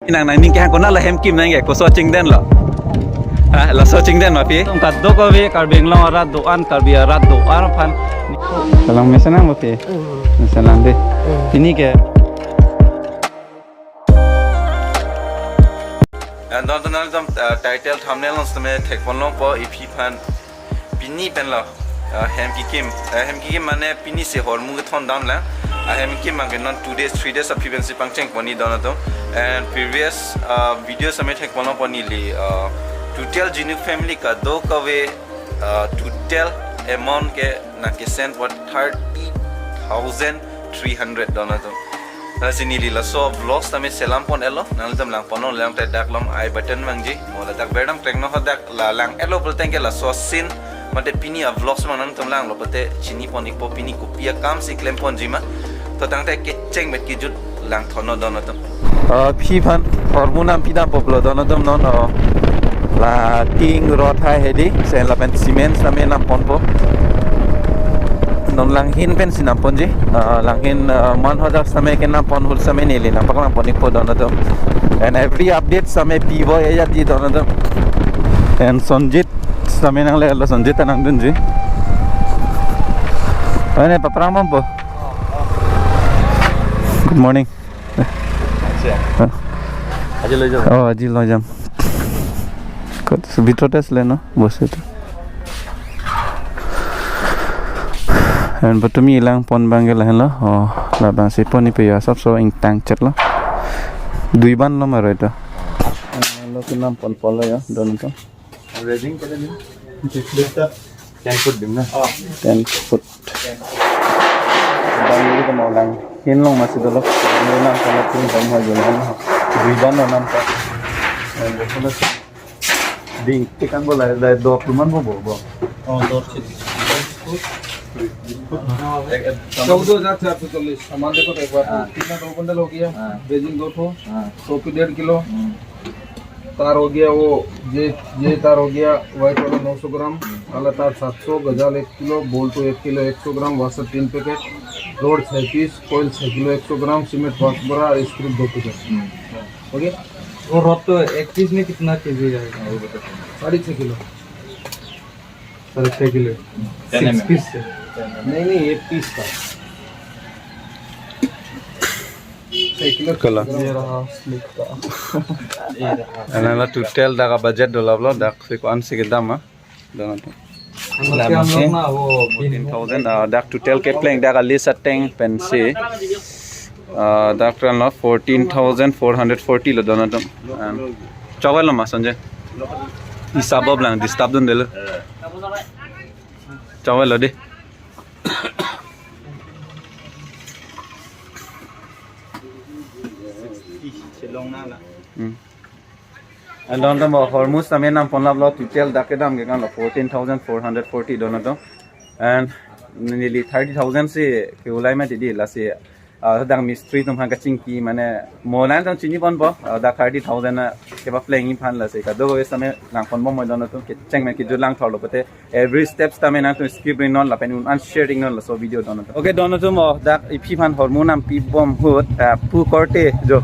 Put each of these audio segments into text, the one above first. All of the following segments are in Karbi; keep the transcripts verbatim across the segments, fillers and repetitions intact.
Nang nangning kehang konat la hem kim nang ke koso chingden lo. Ha, laso chingden ma phi? Kadokave Karbi Anglong arat do-an, Karbi arat do-an aphan. Kalang mesen nang ma phi? Mesen nang dei. Pini ke. And don don don, uh, title thumbnail along sitame thekponlongpo iphi aphan pini pen lo, uh, hem kekim, uh, hem kekim mane pini si hormu kethondam lang. Uh, hem kekim abang ke non two days, three days aphi pensi pangchengpon ni don atum. And previous, uh, video sitame thekponlongpo neli, uh, total Jinu family kadokave, uh, total amount ke nangkesend po thirty thousand three hundred don atum. Lasi neli laso vlogs tame selam pon-etlo, nanglitum langpon long lang te dak along I button vangji, mo ladak berdam kreng no hadak la lang-etlo pulote ke laso scene mate pini a vlogs ma nangtum langlo pulote chinipon-ikpo pini kopi akam si klemponji ma. To tangte kecheng bet kejut langthon non don atum. Ah, phi aphan hormu nam pidampo pulo don atum non, oh. La tin rod hai hedi, sen lapen cement tame namponpo. Non langhin pensi namponji. Ah, langhin, ah, man hadak tame kenampon ahut tame neli nangpaklangpon-ikpo don atum. And every update tame pipo ya di don atum. And Sonjit tame nanglelo, Sonjit ta nangdunji. Ane paphrang mampo. Good morning. Siang. Hah? Aji loi jam. Oh, aji loi jam. Kot subito tes le no, bos itu. And patumi langpon abang ke lahenlo. Oh, labang si pon-ipo ya, asapso ingtang chet lo. Dui ban lo maro itu. Ah, lo kenamponpo lo ya, don atum. Raising kira ni? Ten foot dim na? Oh. Ten foot. Abang ini ke mo langhin along masi dolo. Ini nang kalau pun kamu aja lang. Dui ban lo nampo. Ding, ikan bola, la dua puluh man bo, bo, bo. Oh, dua puluh. चौदह हजार चार सौ चालीस। सामान देखो तो एक बार। हाँ। कितना दो बंडल हो गया? हाँ। रेजिन दो ठो। हाँ। टोपी डेढ़ किलो। हम्म। तार हो गया वो, ये, ये तार हो गया, व्हाइट वाला नौ सौ ग्राम, हम्म। काला तार सात सौ, गजाल एक किलो, बोल्टो एक किलो एक सौ ग्राम, वाशर तीन पैकेट, रॉड छह पीस, कॉइल छह किलो एक सौ ग्राम, सीमेंट पाँच बोरा और स्क्रू दो पैकेट। हम्म। हो गया? वो रॉड तो एक पीस में कितना केजी आएगा, वो बताओ। साढ़े छः किलो। साढ़े छः किलो। Ten MM. सिक्स पीस है। नहीं, नहीं, एक पीस का। छः किलो। Kala. ये रहा स्लिक का। ये रहा। Anala total dak budget dolaplo, dak si ko-an si kedam ma. Don atum. हम लोग, हम लोग ना वो fourteen thousand, ah, dak total kepleng dak a list ateng pensi. Ah, dak total lo fourteen thousand four hundred forty lo don atum. And chawai lo ma Sonjit. Isa bob lang disturb dundelo. Chawai lo dei. Hmm. And don atum hormu tame namponlaplo, total dak kedam ke kan lo fourteen thousand four hundred forty don atum. And neli thirty thousand si ke-ulai mati dei, lasi, ah, dak mistri atum aphan kachingki mane mo lang tong chiniponpo, ah, dak thirty thousand na kepaplengji aphan, lasi kadokave tame langponbom mo don atum, kecheng men kejut langthorlo pulote every steps tame nangtum skip ri non lapen un-an share ri non laso video don atum. Okay, don atum, oh, dak iphi aphan hormu nam pibom ahut, ah, pu korte jo.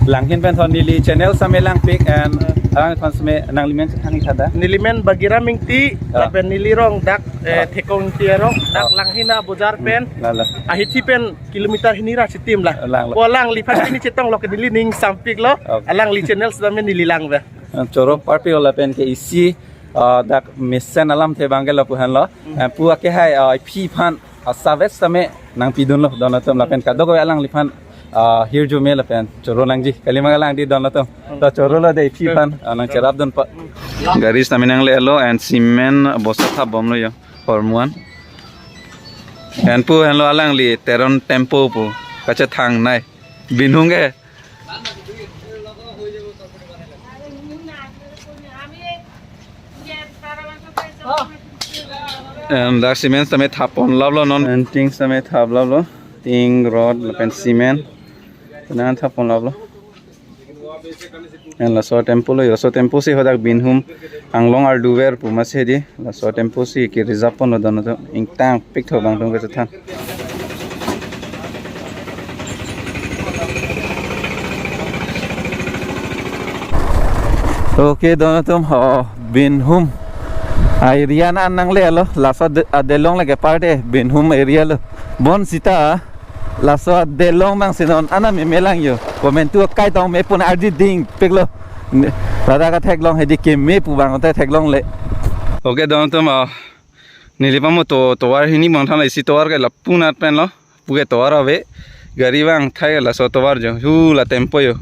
Langhin pen thon neli channel tame langpik and alangphan tame nanglimen chethan ik tha da. Nelimen Bagira Ingti, ah, lapen neli rong dak, eh, ah, Thekong Ingti arong, dak, ah, Langhin abojar, hmm, pen. La, la. Ahithi pen kilometer hini ra chitim la. Lang, lang. Ko alangliphan pini chetonglo ke neli ning sampiklo. Okay. Alangli channel tame neli langve. Ah, choro parpik lapen ke isi, ah, dak mesen alamthe abang ke lapu henlo. Hmm. Ah, pu ake hai, ah, iphi aphan, ah, service tame nangpidunlo don atum lapen kadokave alangliphan, ah, hirjume lapen choro nangji. Kalima kalang dei don atum. Hmm. To chorolo dei iphi aphan, ah, nangcherapdunpo. Gari tame nanglelo and cement bosta thapbomlo yo. Hormu an. And pu henlo alangli Terron Tempo pu. Kachethangnei. Binong ke. And dak cement tame thapponlaplo non. And things tame thaplaplo. Tin rod lapen cement. Nang thapponlaplo. And laso tempo lo, laso tempo si hadak Binong Anglong arduver pu masi dei, laso tempo si ke-reserve ponlo don atum, ingtangpik tho abang atum kachethan. Okay, don atum, oh, Binhum a-area an nanglelo, laso ade-, adelong lake part e, Binhum area lo. Bonsita laso adelong nangsi non ana memelang yo. Komantu akai tong me pun ardi dingpiklo. Ne, ladak atheklong hedi keme pu bang te theklongle. Okay, don atum, oh, neli pamo to, tovar hini bang than isi tovar ke lapu nat pen lo. Puke tovar ave. Gari vangthai laso tovar jo. Hu la tempo yo.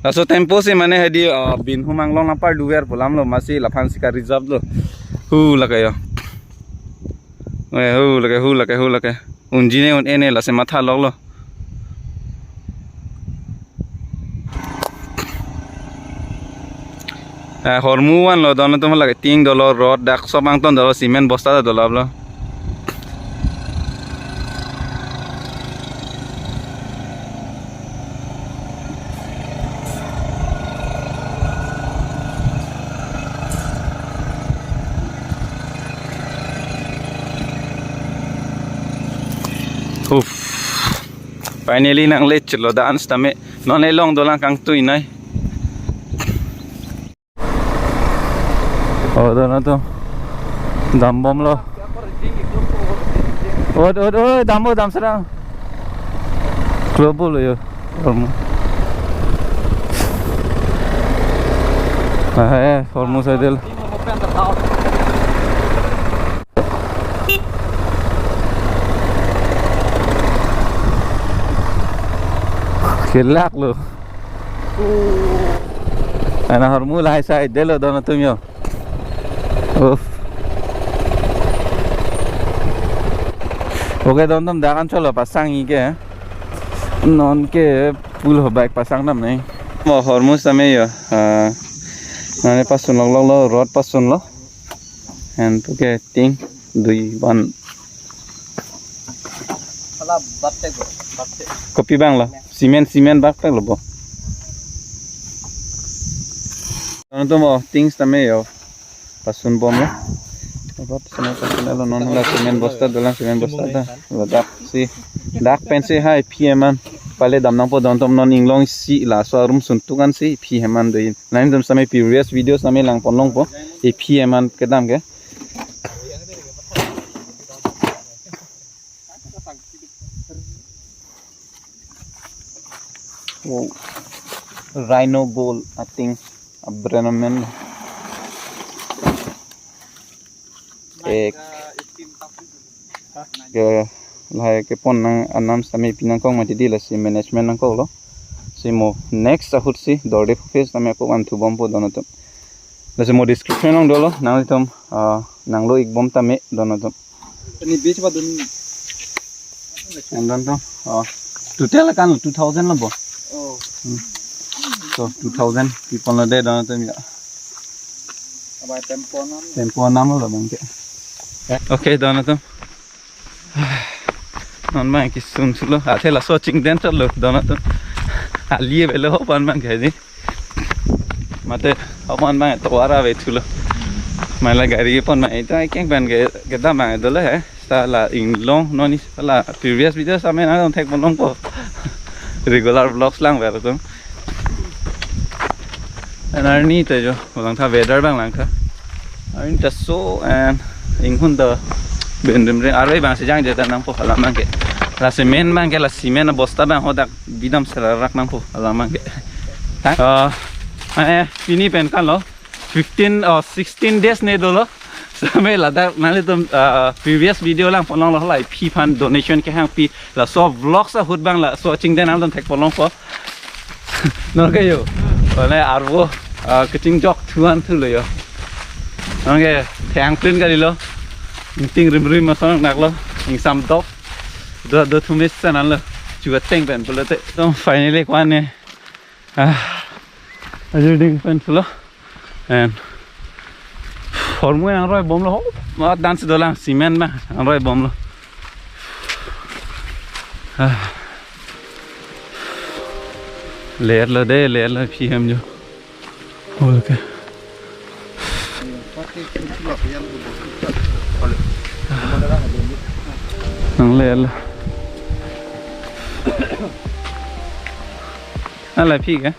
Laso tempo si mane hedi, ah, Binhum Anglong nangparduver pu alam lo, masi laphan si ka-reserve lo. Hu lake yo. Eh, hu lake, hu lake, hu lake. Unji ne un-e ne lasi matha loklo. Eh, hormu vanlo don atum, lake tin dolo, rod dak sop angton dolo, cement bosta ta dolo aplo. Uff. Finally nangle chelo dan sitame. Non elong dolang kangtui nai. Oh, don atum. Dambomlo. Ot, ot, ot, dambo, damserang. Global yo. Hormu. Ah, eh, hormu saidel. Kelak lo. Ana hormu lahai saidelo don atum yo. Uff. Okay, don atum, dak an cholo pasang ike. Non ke pulo bike pasang nam nai. Mo hormu sitame yo. Ah, nane pasun lok lok lo, rod pasun lo. And puke tin dui ban. Hala bapte go, bapte. Kopi bang lo. Cement, cement bapte lo bo. Don atum, oh, tin sitame yo. Pasun bomlo. Dapat sana pasun lo, non hala cement bosta dolang, cement bosta ta. Ladak si. Dak pensi hai P M an. Pale dam nangpo don atum, non inglong si laso arum suntuk an si P M an do. Lain atum sitame previous video sitame langpon longpo. E P M an kedam ke. Oh. Rhino Gold, I think, a brand name. Ek. Ke, lahai kepon nang anam sitame pi nangkok mati di, lasi management nangkoklo. Si mo next ahut si dorde phuphe sitame ako vanthu bompo don atum. Lasi mo description along dolo, nanglitum, ah, nanglo-ik bom tame don atum. Ini beach apa dun? And don atum, ah, total kan two thousand lo bo. Oh. Hmm. So two thousand people lo de don atum ya. Apa tempo nam? Tempo nam lo bang ke. Okay, don atum. Non bang kisung sulo. Athe laso chingden chotlo don atum. Ali avelo ho pan bang ke di. Mate ho pan bang tovar ave thulo. Mala gari pon bang ita keng bang ke kedam bang dolo he. Sala inglong non is la previous video sitame nangthekpon longpo. Regular vlogs lang ver atum. And arni te jo, langtha weather bang langtha. Arni ta so and inghun ta bendem re arve bang sejang jeta nangpo alam bang ke. La cement bang ke, la cement bosta bang hodak bidam serarak nangpo alam bang ke. Ta? Ah, eh, pini pen kan lo. Fifteen or sixteen days ne dolo. Sitame ladak nanglitum, ah, previous video langpon longlo, hala iphi aphan donation kehangpi. Laso vlogs ahut bang laso chingden nangtum thekpon longpo. Non ke yo. Ole arvo, ah, kachingjok thuan thulo yo. Non ke thang plin kalilo. Ingting rimrim masong naklo. Ingsam dok. Do do thumis sananlo. Chua teng pen pulote. Tum finally kwan ne. Ah. Ajur ding pen thulo. And hormu nangroi bomlo ho. Ma dance dolang cement ma nangroi bomlo. Ah. Ler lo de, ler lo P M jo. Okay. Nang ler lo. Ala phi ke?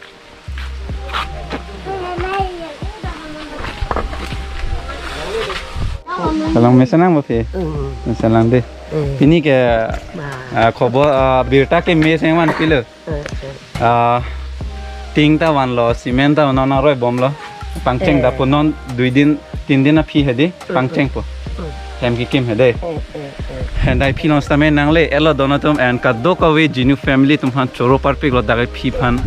Salang mesen nang ba phi? Hmm. Salang dei. Hmm. Pini ke, Ma. Ah, khobor, ah, birta keme seng van pilo. Hmm, hmm. Ah, ting ta vanlo, cement ta non aroi bomlo. Pangcheng Eh. da po non dui din, tin din aphi hedi, Hmm. pangcheng po. Hmm. Hem kekim hedi. Hmm, hmm, hmm. Hendai phi long sitame nangle-etlo donatum and kadokave Jinu family atum aphan choro parpiklo dak aphi aphan,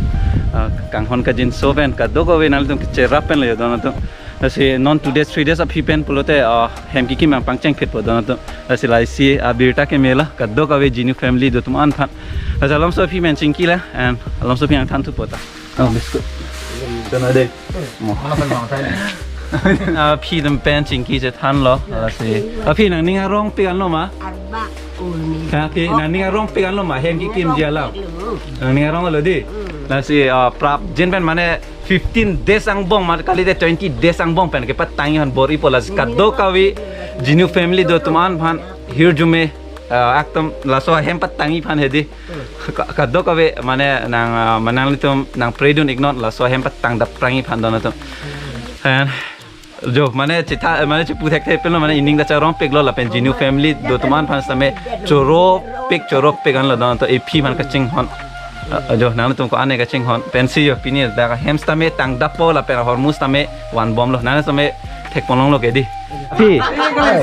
ah, kanghon kajinso pen kadokave nanglitum kecherap penlo yo donatum. Lasi non two days, three days aphi pen pulote, ah, hem kekim nangpangcheng phitpo donatum. Lasi la isi, ah, birta kemelo kadokave Jinu family do atum an aphan. Lasi alomso aphi pen chingkilo and alomso aphi nangthan thupo ta. Oh, biscuit. Chona dei. Mo. Ah, aphi atum pen chingki chethanlo. Lasi. Aphi nangning arong pik anlo ma? Arba uni. Aphi nangning arong pik anlo ma? Hem kekimji alam. Nangning aronglo dei. Hmm. Lasi, ah, prapjin pen mane fifteen days angbong ma kalite twenty days angbong pen kepatangji aphan bor-ipo lasi kadokave Jinu family do atum an aphan hirjume, ah, ekdom laso ahem patangji aphan hedi. Ka-, kadokave mane nang, ah, mane nanglitum nangpredun iknon laso ahem patang dap prangji aphan donatum. And jo mane chitha, mane chipu thekthe penlo mane ining ta charong piklo lapen Jinu family do atum an aphan sitame choro pik choro pik anlo donatum aphi aphan kachinghon. Ah, jo nanglitum ko-an kachinghon pensi yo pini dak ahem sitame tangdappo lapen ahormu sitame van bomlo nang sitame thekponlonglo ke dei. Phi,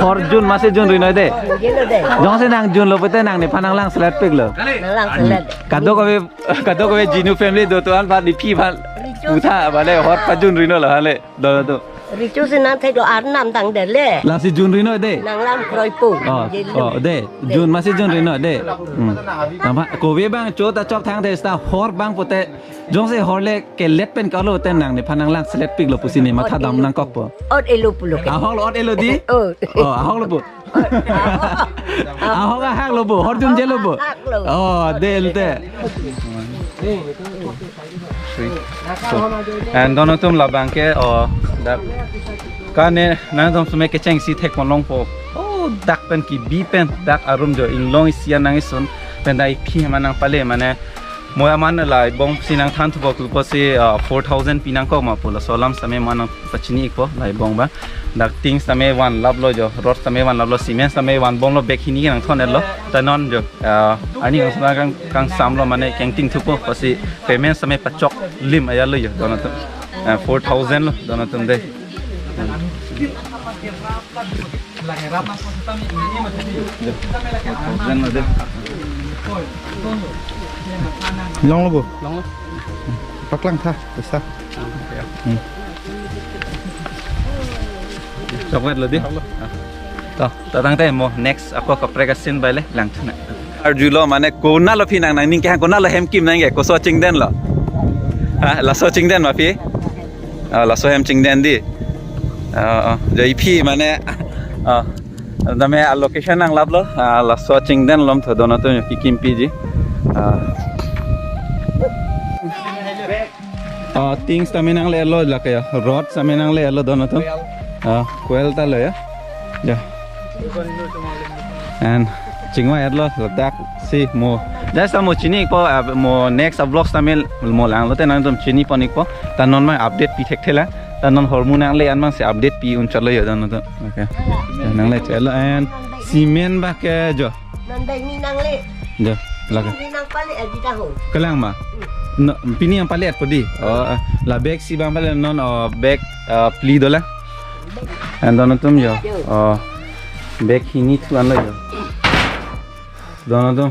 hor jun masi junri noi dei. Jongsi nang junlo pute nang nephan nanglang selet piklo. Nanglang selet. Kadokave, kadokave Jinu family do atum an aphan nephi aphan Richo. Utha mane hor pajunri nolo hale donatum. Richo si nangtheklo arnam tangdetlo. Lasi junri noi dei. Nanglang kroipo. Oh, Jelu. Oh, dei. Jun masi junri noi dei. Hmm. Nangphan kove abang cho ta chok thangthe seta hor abang pute jongsi hor le kelet pen kalo te nang nephan nanglang selet piklo pusi ne matha dam nangkokpo. Ot-elo pulo ke. Ahoklo ot-elo dei. Oh. Oh, ahoklo pu. Ahok ahaklo pu. Hor junjelo pu. Ahoklo. Oh, dei te. Three, four. And donatum labang ke, oh, dak kane nangtum sitame kechengsi thekponlongpo. Oh, dak pen kebi pen dak arum jo inglong isi an nangkesun pen dak aphi aman nangpale mane mo aman la ebong si nangthan thupo pusi, ah, four thousand pi nangkok ma pu laso alam sitame mo nangpachini ikpo la ebong ba. Dak ting sitame vanlaplo jo, rod sitame vanlaplo, cement sitame van bomlo, bag hini ke nangthon-etlo. Ta non jo, ah, ani kang sitame kang, kangsamlo mane kengting thupo pusi payment sitame pachok lim ajatlo jo donatum. Ah, four thousand lo donatum dei. Longlo bo. Longlo. Paklang tha, pesa. Hmm. Chocolate lo dei. To, to tangte mo next ako kaprek asin bai le langthu nang. Arjulo mane konatlo phi nang nangning kehang konatlo hem kim nang ke koso chingdenlo. Ha, laso chingden ma phi? Ah, laso hem chingden dei. Ah, ah. Jo aphi mane, ah, tame a location nanglaplo. Ah, laso chingden along tho donatum kekimpiji. Ah. Ah, ting sitame nangle-etlo lake ya. Rod sitame nangle-etlo donatum. Ah, coil ta lo ya. Ya. And chingvai-etlo ladak si mo. Just mo chini ikpo, ah, mo next vlog sitame mo langlote nangtum chinipon ikpo. Ta non ma update pi thekthelang. Ta non hormu nangle-an abang si update pi unchotlo ya donatum. Okay. Ya, nangle-etlo and cement ba ke jo. Non bai ni nangle. Jo, lake. Ni nangpale-et dei ta ho. Kelang ma? Hmm. No, pini nangpale-etpo dei. Oh, ah, la bag isi abang pale non, oh, bag, ah, phli dolang. And donatum jo. Jo. Oh, bag hini thu anlo jo. Donatum.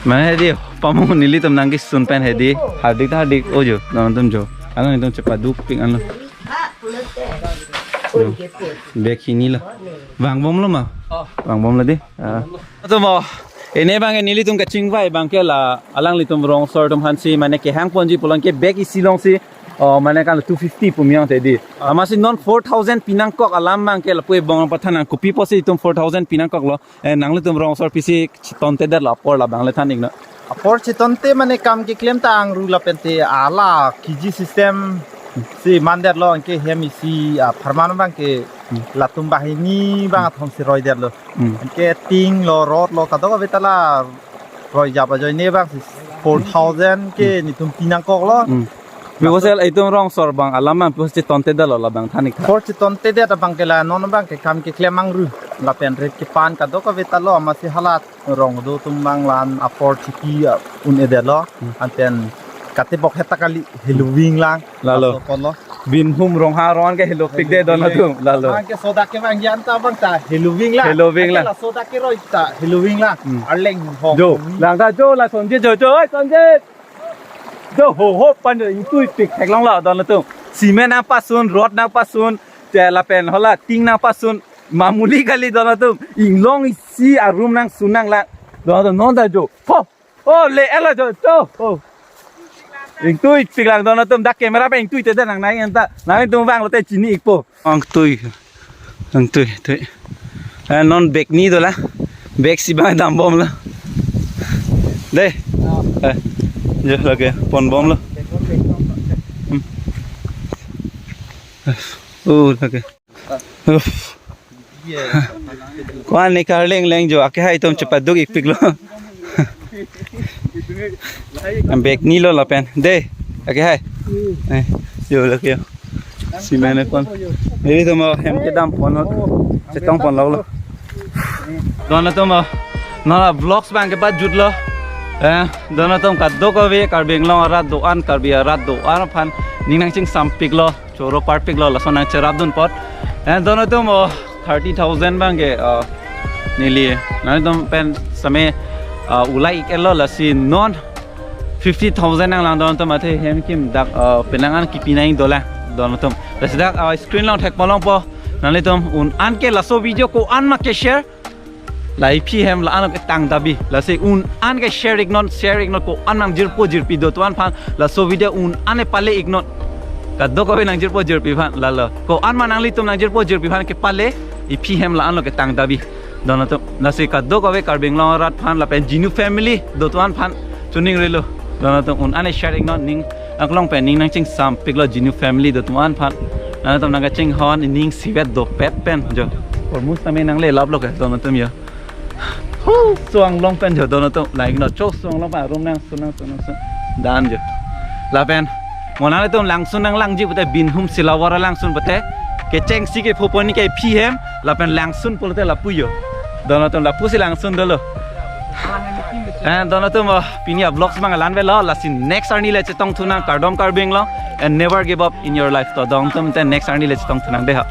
Mane hedi pamung nelitum nangkesun pen hedi. Hardik ta hardik o jo. Donatum jo. Ano itum chepaduk pik anlo. Jo. Bag hini lo. Vangbomlo ma? Oh. Vangbomlo dei. Ah. Atum, oh, ene abang ke nelitum kachingvai abang ke la alanglitum rongsor atum aphansi mane kehangponji pulo ke bag isi alongsi, oh, mane kan two fifty pu mi-ong te dei. Ah. Amatsi non four thousand pi nangkok alam abang ke lapu ebong pathan nang kopi pusi itum four thousand pi nangkoklo. Eh, nanglitum rongsor aphi si chetontedetlo apor labang le than iknon. Apor chetonte mane kam keklem ta angru lapen te ala kiji system si mandetlo anke hem isi, ah, pharman abang ke Hmm. latum banghini abang athom si roidetlo. Hmm. Anke ting lo rod lo kadokave ta la roi jap ajoine abang si four thousand ke Hmm. netum pi nangkoklo. Hmm. Pi pusi itum rong sor abang alam abang pi pusi chiton te detlo labang than ik tha. Apor chiton te det abang ke la non abang ke kam keklem angru. Lapen rit kepan kadokave ta lo, amatsi hala rong do atum abang la-an apor chipi, ah, un-e detlo. Hmm. Anpen katebok heta kali heloving lang. Lalo. Laso apotlo. Binhum Ronghang arong ke helopik det don atum. Lalo. Abang ke sodak kevang an ta abang ta heloving lang. Heloving lang. Ake la sodak keroi ta heloving lang. Hmm. Arleng hong. Jo, lang ta jo la Sonjit jo, jo, oi, Sonjit. Jo, ho, ho, pan jo, ingtuipik theklonglo don atum. Cement nangpasun, rod nangpasun, te lapen hala tin nangpasun, mamuli kali don atum. Inglong isi arum nangsun nanglang. Don atum non ta jo. Ho. Oh, le ela jo, jo. Oh. Ingtuipik lang don atum, dak camera pen ingtui te det nang nai anta. Nangtum vanglote chini ikpo. Ingtui. Ingtui, tui. Eh, non bag ni dola. Bag si abang dambomlo. Dei. Eh, jo lake ponbomlo. Hmm. Oh, lake. Uff. Ko-an ne karleng leng jo, akehai atum chepaduk ikpiklo. Bag ni lo lapen. Dei, akehai. Eh, jo lake jo. Cement kon. Ilitum hem kedam ponlo. Chetong ponlo lo. Don atum, non la vlogs abang kepajutlo. Eh, don atum kadokave Karbi Anglong arat do-an, Karbi arat do-an aphan ning nangchingsampiklo. Choro parpiklo, lason nangcherapdun apot. Eh, don atum, oh, thirty thousand abang ke, oh, neli. Nangtum pen same, ah, ulai ik-etlo, lasi non fifty thousand nanglang don atum, athe hem kim dak, ah, penang an kipi nang dolang don atum. Lasi dak, ah, screen along thek palongpo. Nanglitum un-an ke laso video ko-an ma ke share. La iphi hem la-an ke tangdabi. Lasi un-an ke share iknon, share iknon, ko-an nangjirpo jirpi do atum aphan. Laso video un-an ke pale iknon. Kadokave nangjirpo jirpi aphan lalo. Ko-an ma nanglitum nangjirpo jirpi aphan kepale, iphi hem la-an lo ke tangdabi. Don atum, lasi kadokave Karbi Anglong arat aphan lapen Jinu family do atum aphan chuning rilo. Don atum un-an ke share iknon, ning aklong pen ning nangchingsampiklo Jinu family do atum aphan. Nangtum nangkachinghon ning isivet dopet pen jo. Hormuz tame nangle laplo ke don atum jo. Ho, suang long pen jo don atum, laik no cho suang long pen arum nangsun nangsun nangsun. Dan jo. Lapen mo nanglitum langsun nanglangji pute Binhum Silawar langsun pute kechengsi kepho pon ke iphi hem lapen langsun pulote lapu jo. Don atum lapusi langsun dolo. Eh, don atum, oh, pini a-vlogs abang la-an avelo, lasi next arni le chetongthu nang, kardom Karbi Anglong, and never give up in your life. To don atum te next arni le chetongthu nang dei ha.